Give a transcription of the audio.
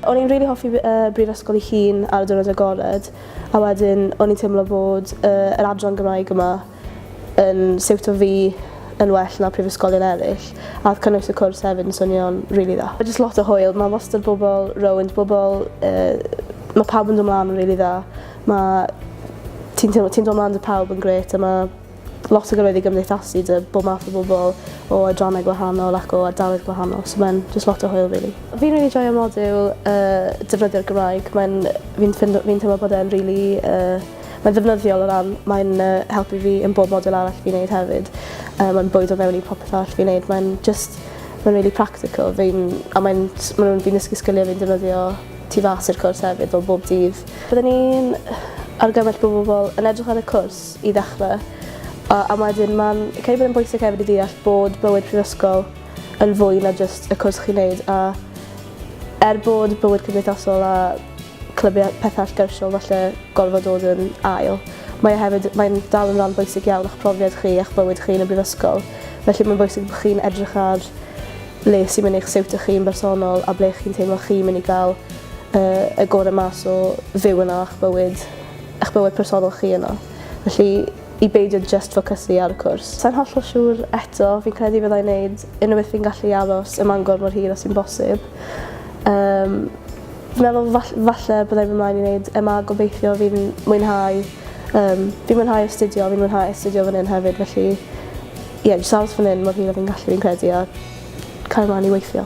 O'n i'n rili hoffi y brifysgol ei hun ar y diwrnod agored, a wedyn o'n i'n teimlo bod yr adran Gymraeg yma yn siwto fi yn well na prifysgolion eraill, a oedd cynnwys y cwrs hefyd yn swnio'n rili dda. Mae jyst lot o hwyl, mae wastad bobl rownd, bobl, mae pawb yn dod mlaen yn rili dda, mae ti'n teimlo, ti'n dod mlaen 'da pawb yn grêt a mae lot o gyfleoedd i gymdeithasu 'da bob math o bobl o adrannau gwahanol ac o ardaloedd gwahanol, so mae'n jyst lot o hwyl rili. Fi'n rili joio modiwl defnyddio'r Gymraeg, mae'n fi'n ffindo fi'n teimlo bod e'n rili mae'n ddefnyddiol o ran mae'n helpu fi yn bob modiwl arall fi'n neud hefyd. Mae'n bwydo mewn i popeth arall fi'n neud, mae'n jyst mae'n rili practical fi'n a mae'n ma' nw'n fi'n dysgu sgiliau fi'n defnyddio tu fas i'r cwrs hefyd fel bob dydd. Byddwn i'n argymell bod bobl yn edrych ar y cwrs i ddechrau a a wedyn ma'n credu bod e'n bwysig hefyd i ddeall bod bywyd prifysgol yn fwy na jyst y cwrs chi'n neud a er bod bywyd cymdeithasol a clybiau pethe allgyrsiol falle gorfod dod yn ail, mae e hefyd, mae'n dal yn ran bwysig iawn o'ch profiad chi a'ch bywyd chi yn y brifysgol. Felly mae'n bwysig bod chi'n edrych ar le sy'n mynd i'ch siwtio chi yn bersonol a ble chi'n teimlo chi'n mynd i gael y gorau mas o fyw yno a'ch bywyd, eich bywyd personol chi yno. Felly i beidio jyst ffocysu ar y cwrs. Sa i'n hollol siŵr eto, fi'n credu fydda i'n neud unrhyw beth fi'n gallu i aros ym Mangor mor hir â sy'n bosib. Yym fi'n meddwl falle bydda i'n mynd mlaen i neud MA gobeithio fi'n mwynhau yym fi'n mwynhau astudio fi'n mwynhau astudio fan 'yn hefyd felly ie jyst aros fan 'yn mor hir â fi'n gallu fi'n credu a cario mlaen i weithio.